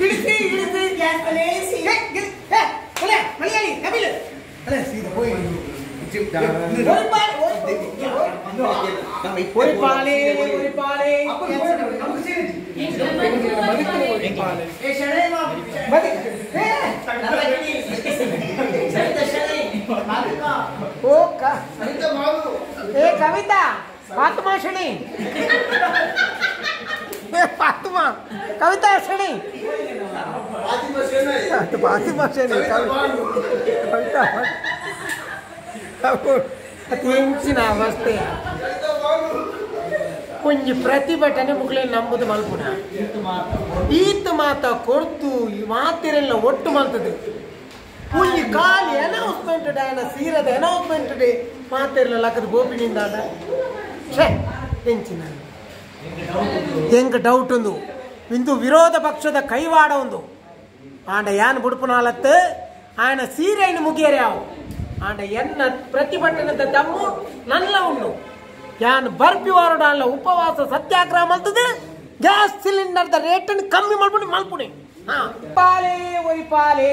ಇಳಿಸಿ ಇಳಿಸಿ ಗ್ಯಾಸ್ ಬೆಲೆ ಇಳಿಸಿ. ಮಲಯಾಳಿ ತಮಿಳು ಅಲ್ಲ ಸೀದಾ ಹೋಯಿ ஒரு பாலே ஒரு பாலே ए कविता फातिमा शनि फातिमा कविता शनि फातिमा शनि कविता ಅತಿಂಚಿನ ಅವಸ್ಥೆ ಒಂಜಿ ಪ್ರತಿಭಟನೆ ಮುಗ್ಲೆ ನಂಬುದು ಮಲ್ಪುನ ಈತ ಮಾತ ಕೊರ್ತು ಈ ಮಾತಿರೆಲ್ಲ ಒಟ್ಟು ಮಲ್ತದೆ ಒಂಜಿ ಖಾಲಿ ಅನೌನ್ಸ್ಮೆಂಟ್ ಡೇ ಆನ ಸೀರದ ಅನೌನ್ಸ್ಮೆಂಟ್ ಡೇ ಮಾತಿರಲ್ಲ ಲಕ್ಕದ ಗೋಪಿನಿಂದ ಛೇ ಎಂಚಿನ ಎಂಕ್ ಡೌಟ್ ಒಂದು ಇಂದು ವಿರೋಧ ಪಕ್ಷದ ಕೈವಾಡ ಒಂದು ಆಂಡ ಯಾನ್ ಬುಡುಪುನಾಲತ್ತು ಆಯನ ಸೀರೆಯನ್ನು ಮುಗಿಯರೆ ಅವು ಆಂಡ ಎನ್ನ ಪ್ರತಿಭಟನೆದ ದಮ್ಮು ನಲ್ಲ ಉಂಡು ಯಾನ್ ಬರ್ಪಿ ವಾರಡಲ್ಲ ಉಪವಾಸ ಸತ್ಯಾಗ್ರಹ ಮಲ್ತದೆ ಗ್ಯಾಸ್ ಸಿಲಿಂಡರ್ದ ರೇಟನ್ನು ಕಮ್ಮಿ ಮಲ್ಪುಣಿ ಮಲ್ಪುಣಿ ಪಾಲೆ ಒರಿ ಪಾಲೆ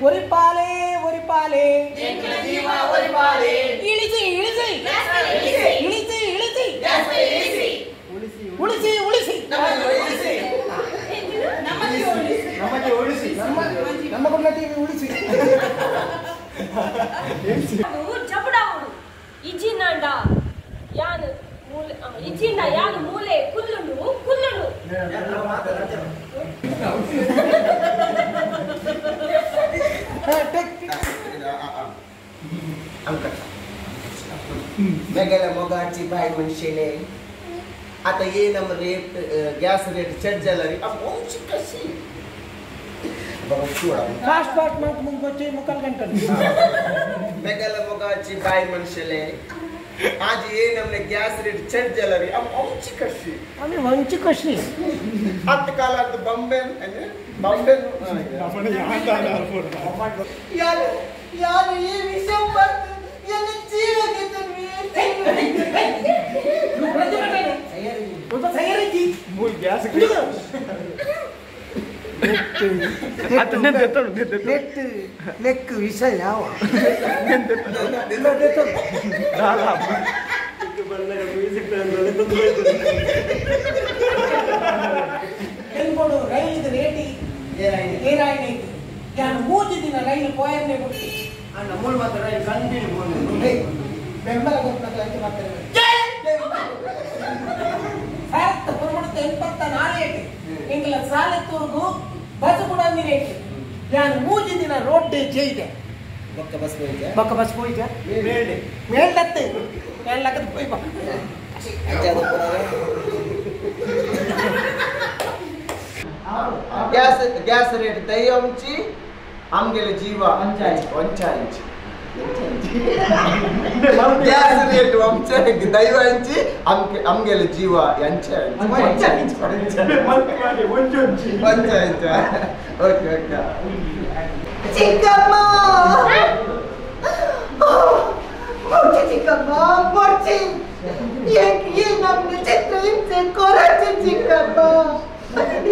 ಒರಿ ಪಾಲೆ ಒರಿ ಪಾಲೆ ಇಳಿಸಿ ಇಳಿಸಿ ಇಳಿಸಿ ಇಳಿಸಿ ಉಳಿಸಿ ಉಳಿಸಿ ನಮ್ಮ ಕುಡ್ಲ ಟಿವಿ ಉಳಿಸಿ ಜಬಡಾವುಡು ಇಜಿನಾಂಡ ಯಾನ್ ಮೂಲೆ ಇಜಿಂಡ ಯಾನ್ ಮೂಲೆ ಕುಲ್ಲುಂಡು ಕುಲ್ಲುಂಡು मेगेल्या मोगाची बायल मनशेले आतां येयला रेट गॅस रेट चड जाला रे आमची कशी फास्ट फास्ट मात मुंगोचे मुखाल गंटन मेगेल्या मोगाची बायल मनशेले आज येयला हमने गॅस रेट चड जाला रे आमची कशी आमी वंची कशी आतां कालांत बॉम्बेन बॉम्बेन यार यार ये विषम पर ये जीव के ನೆಕ್ ವಿಷ ಯಾವ ರೈಲಿದ ರೇಟಿ ಏರಾಯಿನೈತಿ ಯಾನು ಮೂಜಿ ದಿನ ರೈಲು ಪೋಯರ್ನೆ ಬಿಟ್ಟು ಅಣ್ಣ ಮೂಲ ಮಾತ್ರ ರೈಲು ಕಂಟಿನ್ಯೂ ಪೋಂಡು ಬೆಂಬಲ ಕೊಟ್ಟರೆ ಅಂತ ಮಾಡ್ತಾರೆ ಸಾರತ್ತ ಪುರ್ಮಣದ 84 ಏಟು ಎಂಗಲ ಸಾಲತ್ತೂರ್ಗು ಬಸ್ ಕೂಡ ರೇಟ್ ಯಾನು ಮೂಜಿ ದಿನ ರೋಡ್ ಡೇ ചെയ്ದೆ ಬೊಕ್ಕ ಬಸ್ ಪೋಯ್ತ ಬೊಕ್ಕ ಬಸ್ ಪೋಯ್ತ ಮೇಲ್ಡೆ ಮೇಲ್ಡತ್ತೆ ಮೇಲ್ಲಕ್ಕದ ಪೋಯ್ ಬಾ ಗ್ಯಾಸ್ ಗ್ಯಾಸ್ ರೇಟ್ ದಯ್ಯಂಚಿ आमगेले जीव ಒಂಚಾಂಚಿ ಗ್ಯಾಸ್ ರೇಟ್ ಒಂಚೆ ದೈವಾಂಚಿ ಆಮಗೆಲೆ ಜೀವ ಎಂಚ ಒಂಚ ಓಕೆ ಓಕೆ ಚಿಕ್ಕಮ್ಮ ಮೊರ್ಚಿ ಚಿಕ್ಕಮ್ಮ ಮೊರ್ಚಿ ಈ ನಮ್ಮ ಚಿತ್ರ ಹಿಂಸೆ ಕೊರಚಿ ಚಿಕ್ಕಮ್ಮ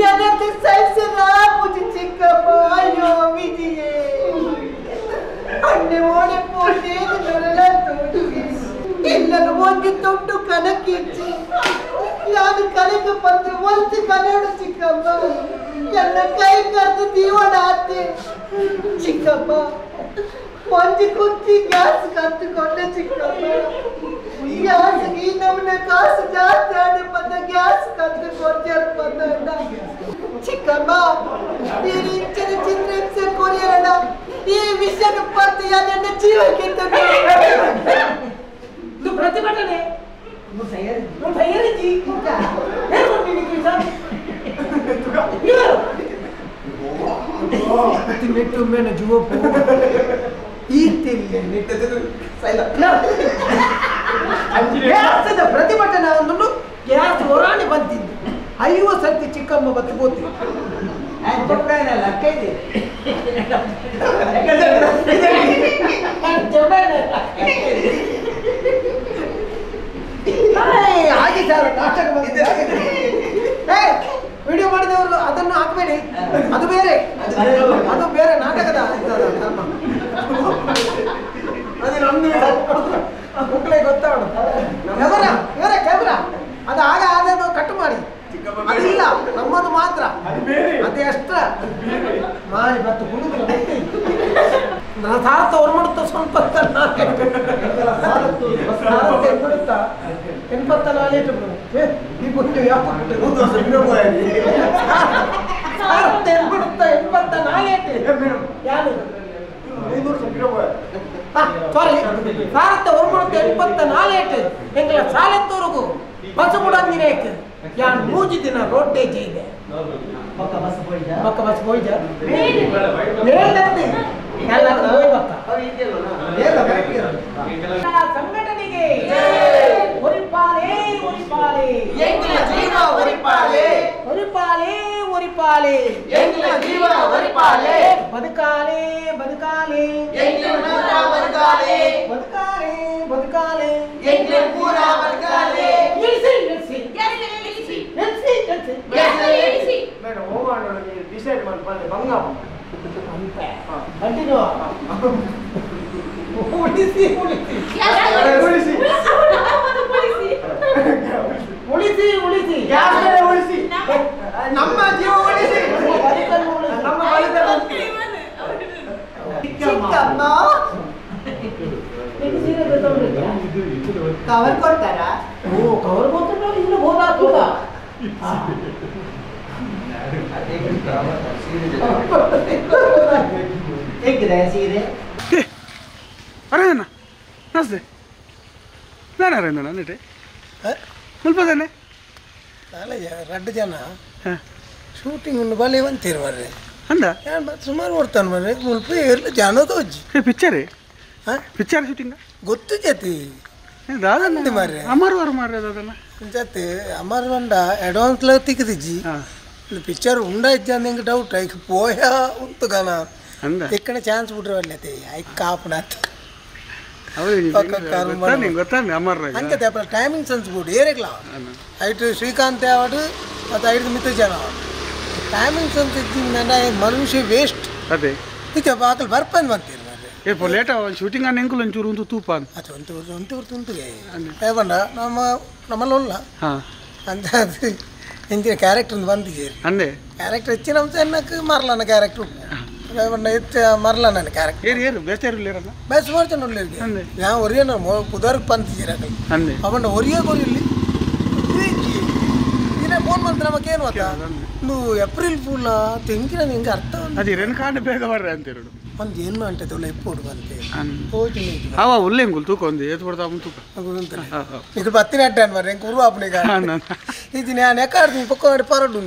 எனக்கு ಸೈಸನ ಪೂಜಿ ಚಿಕ್ಕಮ್ಮ ಅಯ್ಯೋ ವಿಧಿಯೇ ಅಣ್ಣೆ ಓಡೆ ಪೋಟೆ ನರಳ ತೋಟಿ ಇಲ್ಲನು ಒಂಜಿ ತೊಟ್ಟು ಕನಕಿಚ್ಚಿ ನಾನು ಕನಕ ಬಂದು ಒಂದು ಕನ್ನಡ ಚಿಕ್ಕಮ್ಮ ಎಲ್ಲ ಕೈ ಕರೆದು ದೀವಣ ಆತೆ ಚಿಕ್ಕಮ್ಮ ಒಂಜಿ ಕುಚ್ಚಿ ಗ್ಯಾಸ್ ಕತ್ತುಕೊಂಡೆ ಚಿಕ್ಕಮ್ಮ ಗ್ಯಾಸ್ ಈ ನಮ್ಮನೆ ಕಾಸು ಜಾಸ್ತಿ ಆಡಿ ಬಂದ ಗ್ಯಾಸ್ ಕತ್ತುಕೊಂಡ್ಯಾರ ಬಂದ ಚಿಕ್ಕಮ್ಮ ನೀನು ಇಂಚಿನ ಚಿತ್ರ ಕೊರಿಯರಣ ಈ ವಿಷಯ ಪರ್ತಿ ನನ್ನ ಜೀವಕ್ಕೆ ಇದು ಪ್ರತಿಭಟನೆ ಪ್ರತಿಭಟನೆ ಒಂದು ಗ್ಯಾಸ್ ಹೊರಾಣಿ ಬಂತಿದ್ದು 50 ಸರ್ತಿ ಚಿಕ್ಕಮ್ಮ ಬತ್ತು ಪೋತಿ ಹಾಗೆ ಸರ್ ನಾಟಕ ಬಂದಿದೆ. ವಿಡಿಯೋ ಮಾಡಿದವರು ಹಾಕಬೇಡಿ, ಅದು ಬೇರೆ, ಅದು ಬೇರೆ ನಾಟಕದ ಕರ್ಮ. ಅದು ನಮ್ದು ಮಕ್ಕಳಿಗೆ ಗೊತ್ತಾಗ ಕ್ಯಾಮರಾ, ಇವರೇ ಕ್ಯಾಮರಾ, ಅದು ಆಗ ಆದದ್ದು ಕಟ್ ಮಾಡಿ, ಅದಿಲ್ಲ ನಮ್ಮದು ಮಾತ್ರ, ಅದು ಎಷ್ಟ ಮಾಡಿ ಮತ್ತು ಹುಡುಗರು ಸಾರತ್ತ ಹೊರಮಡುತ್ತ ಸ್ವಲ್ಪ ಬಿಡುತ್ತಾ 84 ಈ ಗುಂಡು ಯಾಕೆ ಸಾರತ್ತ ಬಿಡುತ್ತಾ 84 ಯಾರು ಸಾರಿ ಸಾರತ್ತ ಹೊರಮಡುತ್ತ 84 ಎಂಗಳ ಸಾಲತ್ತೋರ್ಗು ಬಸ್ ಬಿಡಂದಿನೇಕ್ ಯಾನ್ ಮೂಜಿ ದಿನ ರೋಟೇಜ್ ಇದೆ ಬಕ್ಕ ಬಸ್ ಹೋಯ್ಜ ಸಂಘಟನೆಗೆ ಒರಿಪಾಲೆ ಒರಿಪಾಲೆ ಎಂಗಳ ಜೀವ ಒರಿಪಾಲೆ ಒರಿಪಾಲೆ ಒರಿಪಾಲೆ ಎಂಗಳ ಜೀವ ಒರಿಪಾಲೆ ಬದುಕಾಲೆ ಬದುಕಾಲೆ ಎಂಗಳ ಪೂರ ಬದುಕಾಲೆ ಬದುಕಾಲೆ ಬದುಕಾಲೆ ಎಂಗಳ ಪೂರ ಬದುಕಾಲೆ ನಿಲ್ಲಿಸಿ ನಿಲ್ಲಿಸಿ ನಿಲ್ಲಿಸಿ ನಿಲ್ಲಿಸಿ ನಿಲ್ಲಿಸಿ ಮೇಡಮ್ ಹೋಗೋಣ ಡಿಸೈಡ್ ಮಾಡಿ ಬಂದೆ ಬಂಗ ಅಂತ ಕಂಟಿನ್ಯೂ ಉಳಿಸಿ ಉಳಿಸಿ ಉಳಿಸಿ ಉಳಿಸಿ ಉಳಿಸಿ ಗ್ಯಾಸ್ ಉಳಿಸಿ ನಮ್ಮ ಜೀವ ಉಳಿಸಿ ನಮ್ಮ ಬದುಕನ್ನು ಚಿಕ್ಕಮ್ಮ ಕವರ್ ಕೊಡ್ತಾರಾ? ಓ ಕವರ್ ಗೊತ್ತಿಲ್ಲ, ಇನ್ನು ಹೋದಾಗ್ತದ. ಹೇಗಿದೆ ಸೀರೆ? ಅರೇನ ನಮಸ್ತೆ, ನಾನು ಅರೇಂದ್ರ ನೆಟ್ಟೆ ಮುಲ್ಪದಾನೆ ನಾಳೆ ರಡ್ಡು ಜನ ಶೂಟಿಂಗ್ ಉಂಡು ಬಲೆ ಬಂತೀರಿ ಮರ್ರೆ ಅಂದ ಸುಮಾರು ಓಡ್ತಾನೆ ಮರ್ರೆ ಮುಲ್ಪ ಏರ್ಲು ಜನದ ಪಿಕ್ಚರ್ ಪಿಕ್ಚರ್ ಶೂಟಿಂಗ್ ಗೊತ್ತು ಜತಿ ದಾದನ್ನ ಮಾರ್ರೆ ಅಮರ್ ಮಾರ್ರೆ ದಾದನ ಜತೆ ಅಮರ್ ಬಂಡ ಅಡ್ವಾನ್ಸ್ ಲ ತಿಕ್ಕದಿಜ್ಜಿ ಪಿಕ್ಚರ್ ಉಂಡ ಇಜ್ಜ ಅಂದ ಡೌಟ್ ಐಕ್ ಪೋಯ ಉಂತು ಗಾನ ಎಕ್ಕಡೆ ಚಾನ್ಸ್ ಬಿಟ್ರೆ ಒಳ್ಳೆತೆ ಐಕ್ ಕಾಪುನಾತ್ ಅಂಕತೆ ಅಪ್ಪ ಟೈಮಿಂಗ್ ಸೆನ್ಸ್ ಬಿಡು ಏರಿಗ್ಲ ಐಟು ಶ್ರೀಕಾಂತ್ ಯಾವಡು ಮತ್ತು ಐದು ಮಿತ್ರ ಜನ ಟೈಮಿಂಗ್ ಸೆನ್ಸ್ ಇದ್ದಿಂದ ಮನುಷ್ಯ ವೇಸ್ಟ್ ಅದೇ ಇದಕ್ಕೆ ಬಾಕಲ್ ಬರ್ಪಂದು ಬಂತೀರಿ ಏ ಲೇಟ್ ಶೂಟಿಂಗ್ ಅನ್ನ ಎಂಕುಲು ಒಂಚೂರು ಉಂತು ತೂಪ ಅದು ಒಂತೂರು ಒಂತೂರು ತುಂತುಗೆ ಏಪಂಡ ನಮ್ಮ ನಮ್ಮಲ್ಲ ಉಲ್ಲ ಅಂತ ಅದು ಎಂಚಿನ ಕ್ಯಾರೆಕ್ಟರ್ ಒಂದು ಬಂದಿದ್ದೀರಿ ಅಂದೆ ಕ್ಯಾರೆಕ್ಟರ್ ಹೆಚ್ಚಿನ ಅಂಶ ಎನ್ನಕ್ಕೆ ಮರಲನ ಕ್ಯಾರೆಕ್ಟರ್ ಏಪಂಡ ಹೆಚ್ಚು ಮರಲನ ಕ್ಯಾರೆಕ್ಟರ್ ಏರು ಏರು ಬೇಸ್ತಾರು ಇಲ್ಲೇರಲ್ಲ ಬೇಸ್ ಸುಮಾರು ಉಳ್ಳೇರಿಗೆ ഞാൻ ಒರಿಯ ಪುದರ್ಗೆ ಪಂತಿದ್ದೀರ ಅಂದೆ ಅವನ ಒರಿಯ ಕೊರಿಯಲ್ಲಿ ಇದೇ ಫೋನ್ ಮಾಡ್ತಾರೆ ನಮಗೇನು ಗೊತ್ತಾ ನೀವು ಏಪ್ರಿಲ್ ಫುಲ್ ತೆಂಗಿನ ನಿಂಗೆ ಅರ್ಥ ಅದು ರೆನ್ ಕಾಂಡ ಬೇಗ ಬರ್ರೆ ಅಂತಿರೋಡು ಒಂದು ಏನು ಅಂಟೆ ಎಪ್ಪೋಡು ಬಂತೆ ಅವ ಉಲ್ಲೆಂಗುಲ್ ತೂಕ ಒಂದು ಏತ್ ಕೊಡ್ತಾ ತೂಕ ఇక్కడ పత్తి నెట్టాను మరి ఇంక ఉరువు ఆపనే ఇది నేను ఎక్కడ పక్క పరడు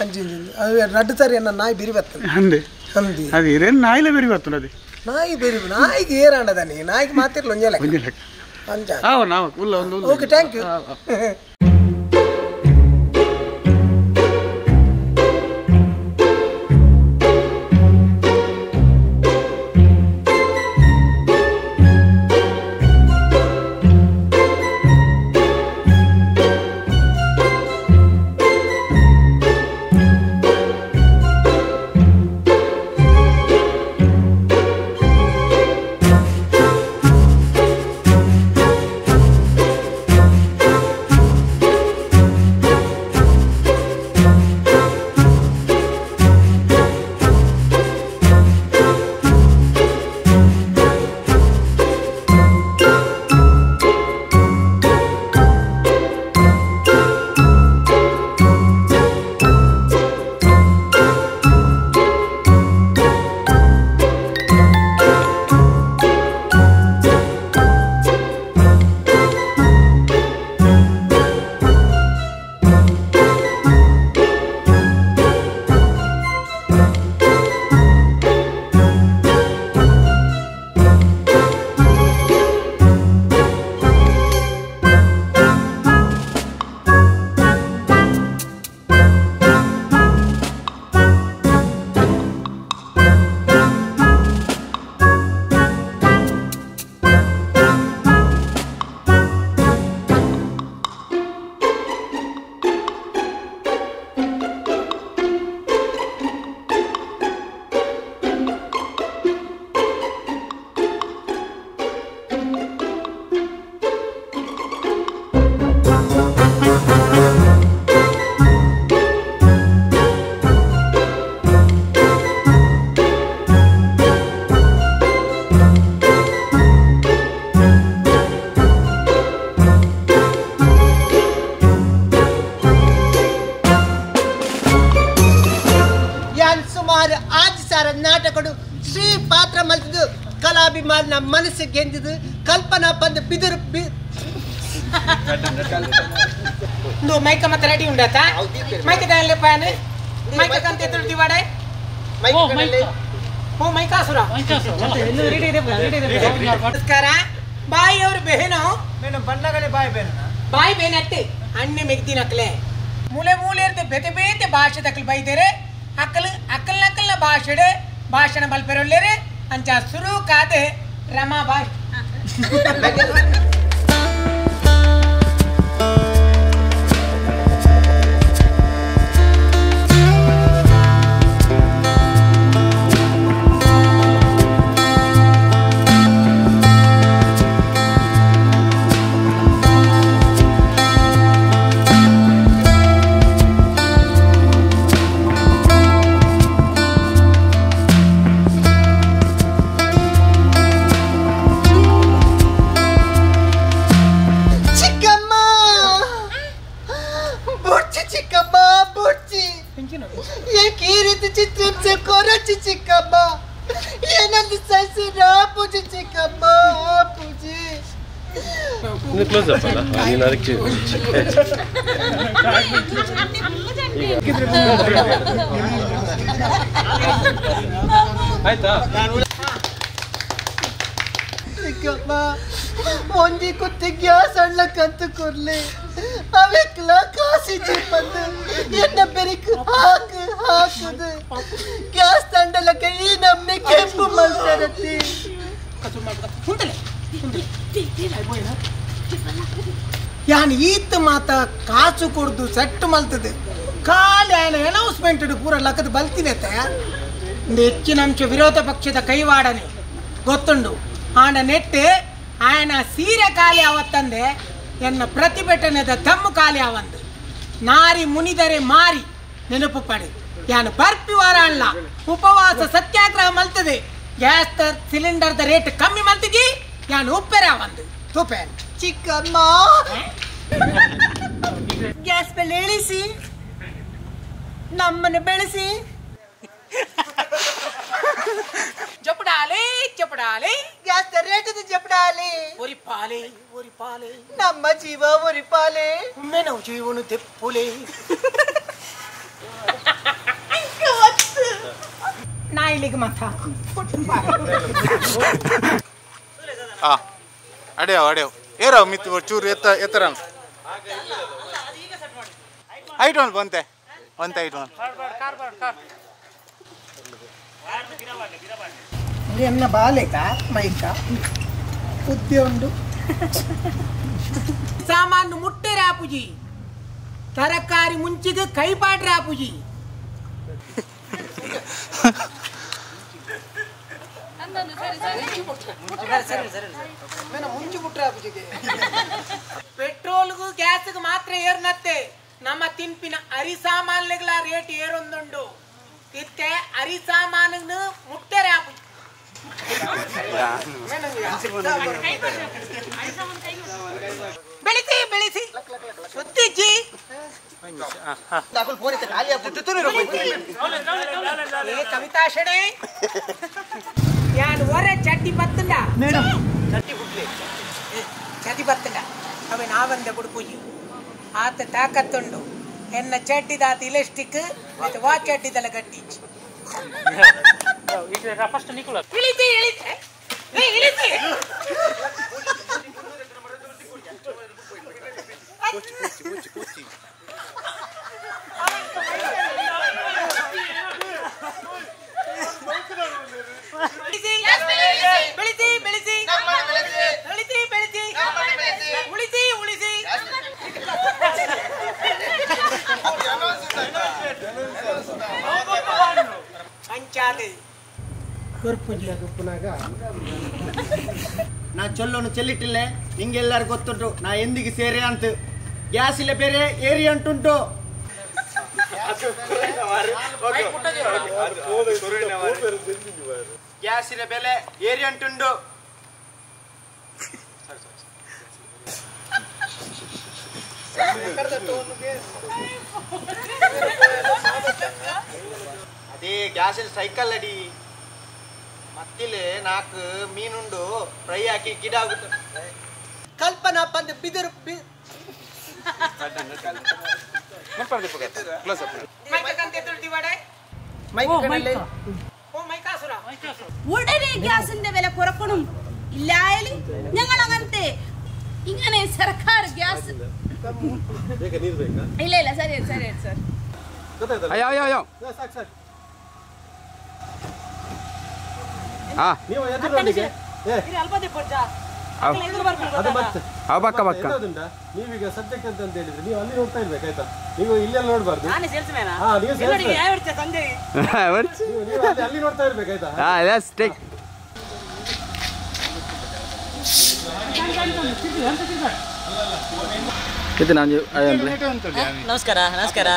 అంచి అది రడ్డు సరి అన్న నాయి బిరి బత్తను అంದೆ అంది అది రెండు నాయిలే బిరి బత్తుడు అది ನಾಯಿ ಬಿರಿ ನಾಯಿಗೆ ಏರಾಂಡದಾನಿ ನಾಯಿಗೆ ಮಾತಿರ್ಲ ಒಂಜೆ ಲೆಕ್ಕ ಅಂಚ ಓಕೆ thank you. ಸುಮಾರು 6000 ನಾಟಕಡು ಶ್ರೀ ಪಾತ್ರ ಮಲ್ತಿದ್ದು ಕಲಾಭಿಮಾನ ಮನಸ್ಸು ಗೆಂದಿದ್ದು ಕಲ್ಪನಾ ಬಂದು ಬಿದಿರು ಮೈಕ ಮತ್ತೆ ರೆಡಿ ಉಂಡಾತ ಮೈಕ ದಾನ್ಲೆ ಪಾನೆ ಮೈಕ ಕಂತೆ ತುಳ್ತಿ ವಾಡೆ ಓ ಮೈಕಾಸುರ ನಮಸ್ಕಾರ ಬಾಯಿ ಅವರು ಬೆಹನೋ ಬಣ್ಣಗಳೇ ಬಾಯಿ ಬೇನ ಬಾಯಿ ಬೇನತ್ತೆ ಅಣ್ಣೆ ಮೆಗ್ದಿನಕ್ಲೆ ಮೂಲೆ ಮೂಲೆ ಬೇತೆ ಬೇತೆ ಭಾಷೆ ತಕ್ಕಲು ಬೈದೇರೆ ಅಕ್ಕಲು ಅಕ್ಕಲ್ ನಕ್ಕಲ್ನ ಭಾಷೆಡೆ ಭಾಷಣ ಮಲ್ಪೆರೊಲ್ಲೇರೆ ಅಂಚ ಸುರು ಕಾದೆ ರಮಾ ಬಾಯ್ ಚಿಕ್ಕಮ್ಮ ಏನಂದು ಸಹಿಸಿರ ಪೂಜೆ ಚಿಕ್ಕಮ್ಮ ಪೂಜೆ ಕ್ಲೋಸ್ ಅಪ್ ಅಲ್ಲ ನೀನು ಅದಕ್ಕೆ ಆಯ್ತಾ ಚಿಕ್ಕಮ್ಮ ಒಂಜಿ ಕುತ್ತಿ ಗ್ಯಾಸ್ ಅಣ್ಣಕ್ಕಂತ ಕೊರ್ಲಿ ಅವೆಕ್ಲ ಕಾಸಿ ಬಂದು ಎನ್ನ ಬೆರಿಕ್ ಹಾಕು ಹಾಕುದು ಗ್ಯಾಸ್ ತಂಡಲಕ್ಕ ಈ ನಮ್ನೆ ಕೆಂಪು ಮಲ್ತರತಿ ಯಾನ್ ಈತ್ ಮಾತ ಕಾಸು ಕೊಡ್ದು ಸೆಟ್ ಮಲ್ತದೆ ಖಾಲಿ ಆಯನ ಅನೌನ್ಸ್ಮೆಂಟ್ ಪೂರ ಲಕ್ಕದ ಬಲ್ತಿನತ್ತೆ ಹೆಚ್ಚಿನ ಅಂಶ ವಿರೋಧ ಪಕ್ಷದ ಕೈವಾಡನೆ ಗೊತ್ತುಂಡು ಆನ ನೆಟ್ಟು ಆಯನ ಸೀರೆ ಖಾಲಿ ಅವತ್ತಂದೆ ಎನ್ನ ಪ್ರತಿಭಟನೆದ ತಮ್ಮು ಖಾಲಿ ಅವಂದು ನಾರಿ ಮುನಿದರೆ ಮಾರಿ ನೆನಪು ಪಡೆ ಯಾನು ಬರ್ಪಿ ವಾರ ಅಲ್ಲ ಉಪವಾಸ ಸತ್ಯಾಗ್ರಹ ಮಲ್ತದೆ ಗ್ಯಾಸ್ ಸಿಲಿಂಡರ್ದ ರೇಟ್ ಕಮ್ಮಿ ಮಲ್ತಿದ್ದಿ ಯಾನು ಉಪ್ಪೆರೆ ಅವಂದು ತೂಪೆ ಚಿಕ್ಕಮ್ಮ ಗ್ಯಾಸ್ ಮೇಲೆ ಇಳಿಸಿ ನಮ್ಮನ್ನು ಬೆಳೆಸಿ ಚಪಡಾಲೆ ಚಪಡಾಲೆ ಗ್ಯಾಸ್ ರೇಟ್ ಚಪಡಾಲೆ ಒರಿಪಾಲೆ ಒರಿಪಾಲೆ ನಮ್ಮ ಜೀವ ಒರಿಪಾಲೆ ಒಮ್ಮೆ ನಾವು ಜೀವನ ತೆಪ್ಪುಲೆ ನಾಯಿಲಿಗೆ ಮಾತಾ ಅಡೆಯವ್ ಅಡೆಯವ್ ಏರವ್ ಮಿತ್ತು ಚೂರು ಎತ್ತ ಎತ್ತರ ಐಟ್ ಒಂದು ಬಂತೆ ಒಂತೆ ಐಟ್ ಒಂದು ಎನ್ನ ಬಾಲೆಕ ಮೈಕ ಬುದ್ಧಿ ಉಂಡು ಸಾಮಾನು ಮುಟ್ಟೆ ರಾಪುಜಿ ತರಕಾರಿ ಮುಂಚಿಗೆ ಕೈಪಾಟ್ ರಾಪುಜಿ ಮುಂಚೆ ಮುಟ್ರೆ ರಾಪುಜಿಗೆ ಪೆಟ್ರೋಲ್ಗೂ ಗ್ಯಾಸ್ಗೆ ಮಾತ್ರ ಏರ್ನತ್ತೆ ನಮ್ಮ ತಿನ್ಪಿನ ಅರಿ ಸಾಮಾನ್ಗಳ ರೇಟ್ ಏರೊಂದುಂಡು ಇತ್ತೆ ಅರಿ ಸಾಮಾನು ಮುಟ್ಟೆ ರಾಪುಜಿ ಬೆಳೆಸಿ ಬೆಳೆಸಿ ಸುತ್ತಿಜ್ಜಿ ಕವಿತಾ ಶೆಣೆ ಯಾನು ಹೊರ ಚಟ್ಟಿ ಬತ್ತಂಡ ಚಟಿ ಬತ್ತಂಡ ಅವೆ ನಾವಂದ ಬುಡುಪುಜಿ ಆತ ತಾಕತ್ತುಂಡು ಎನ್ನ ಚಡ್ಡಿದಾತ ಇಲೆಸ್ಟಿಕ್ ಮತ್ತು ವಾ ಚಡ್ಡಿದಲ್ಲ ಗಟ್ಟಿ ಇಳಿಸಿ ಇಳಿಸಿ ಇಳಿಸಿ ಬೆಳೆಸಿ ಬೆಳೆಸಿ ಬೆಳೆಸಿ ಬೆಳೆಸಿ ಉಳಿಸಿ ಉಳಿಸಿ ಪಂಚಾಯತ್ ನಾ ಚೊಲ್ಲೋನು ಚೆಲ್ಲಿಟ್ಟಿಲ್ಲ ನಿಂಗೆಲ್ಲರೂ ಗೊತ್ತುಂಟು ನಾ ಎಂದಿಗೆ ಸೇರೆ ಅಂತ ಗ್ಯಾಸ್ ಇಲ್ಲ ಬೇರೆ ಏರಿ ಅಂಟುಂಟು ಗ್ಯಾಸಿನ ಬೆಲೆ ಏರಿ ಅಂಟುಂಡು ಅದೇ ಗ್ಯಾಸ್ ಸೈಕಲ್ ಅಡಿ ಮತ್ತಿಲೆ ನಾಲ್ಕು ಮೀನುಂಡು ಫ್ರೈ ಹಾಕಿ ಗಿಡ ಆಗುತ್ತೆ. ಕಲ್ಪನಾ ಪಂದ್ ಬಿದಿರು ഉടനെ ഗ്യാസിന്റെ വില കുറക്കണം. ഇല്ലായാലും ഞങ്ങൾ അങ്ങനത്തെ ഇങ്ങനെ സർക്കാർ ഗ്യാസ് ഇല്ല ഇല്ല സരി സരി സർ. അയ്യോ അയ്യോ അയ്യോ ಬಕ್ಕ ಬಕ್ಕ ನೀವೀಗ ಸಬ್ಜೆಕ್ಟ್ ಅಂತ ಅಂತ ಹೇಳಿದ್ರೆ ನೀವು ಅಲ್ಲಿ ನೋಡ್ತಾ ಇರ್ಬೇಕಾಯ್ತಾ? ನೀವು ಇಲ್ಲೆಲ್ಲ ನೋಡಬಾರ್ದು. ನೀವು ಅಲ್ಲಿ ನೋಡ್ತಾ ಇರ್ಬೇಕಾಯ್ತಾ? Let's take. ಇದು ನಾನು ನಮಸ್ಕಾರ ನಮಸ್ಕಾರ.